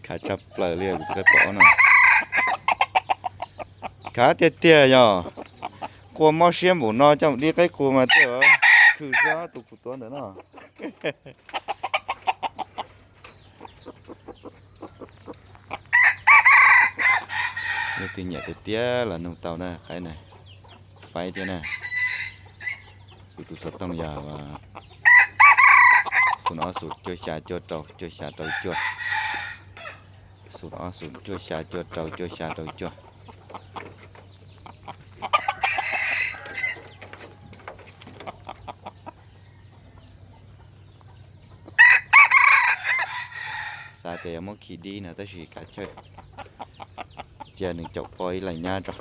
Khav tshaj plaws li kuv tus qaib pom no. Khav tiag tiag yog. Qua mob siab npaum no coj mus dib qaib qus mas tej zaum khwm xwb tus kuv tuav ntawm no. Leej twg nyiam tiag tiag los nug tau na, qaib na, faib thiab na. Kuv tus xov tooj yog xum ob xum cuaj xya cuaj rau cuaj xya rau cuaj. Xum ob xum cuaj xya cuaj rau cuaj xya rau cuaj. Xav tias yuav muab khi dib no tab sis kav chawj, cia nws caum poj ib leeg nyab tso.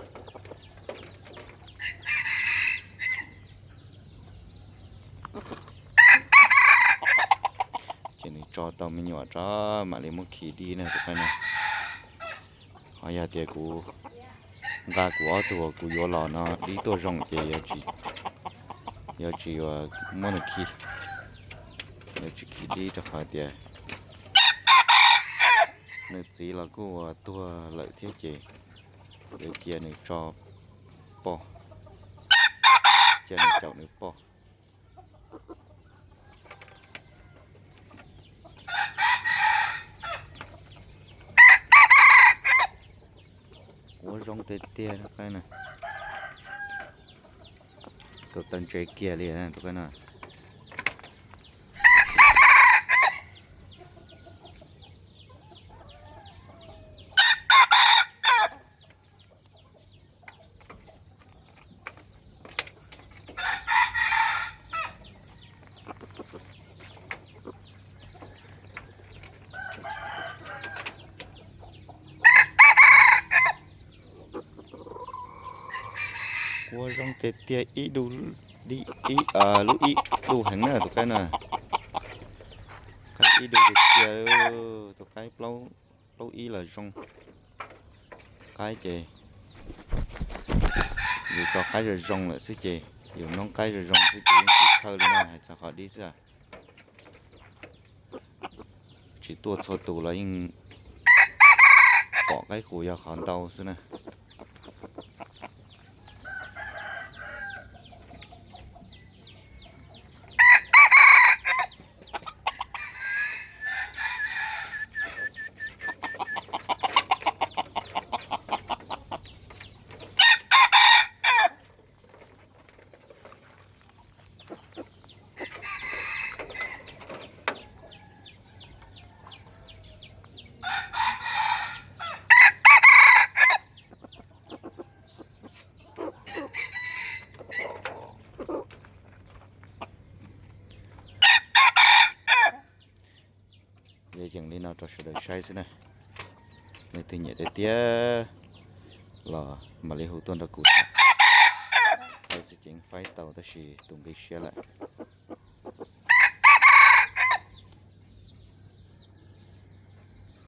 Ces nws tso tau me nyuam tso mam li muab khi dib na tus qaib no. Ho yog tias kuv nqa kuv ob tug uas kuv yuav los no dib tuaj zoo ces yuav tsis muab nws khi, yuav tsis khi dib rau qhov tias nws txiv los kuj ua tuag lawm thiab ces yuav cia nws tso poj, cia nws caum nws poj. Ua zoo tiag tiag tus qaib na. Kaum tawm ntse kiag li tus qaib no. Ua zoo tiag tiag ib du, ib, lub ib du heev na tus qaib na. Qaib ib du tiag tiag, tus qaib plaub ib los zoo. Qaib ces yus tso qaib zoo zoo lawm xwb ces yus noob qaib zoo zoo xwb ces yeej tsis txhawj li na, hais txog qhov dib xwb. Tsis tuaj txhua tus los yeej pom qaib qus yog qhov ntau xwb na. Yeej li no rau sawv daws saib xwb na. Leej twg nyiam tiag tiag los mam li hu tuaj nrog kuv tham. Faib xwb ces faib tau tab sis tus nqi siab lawm.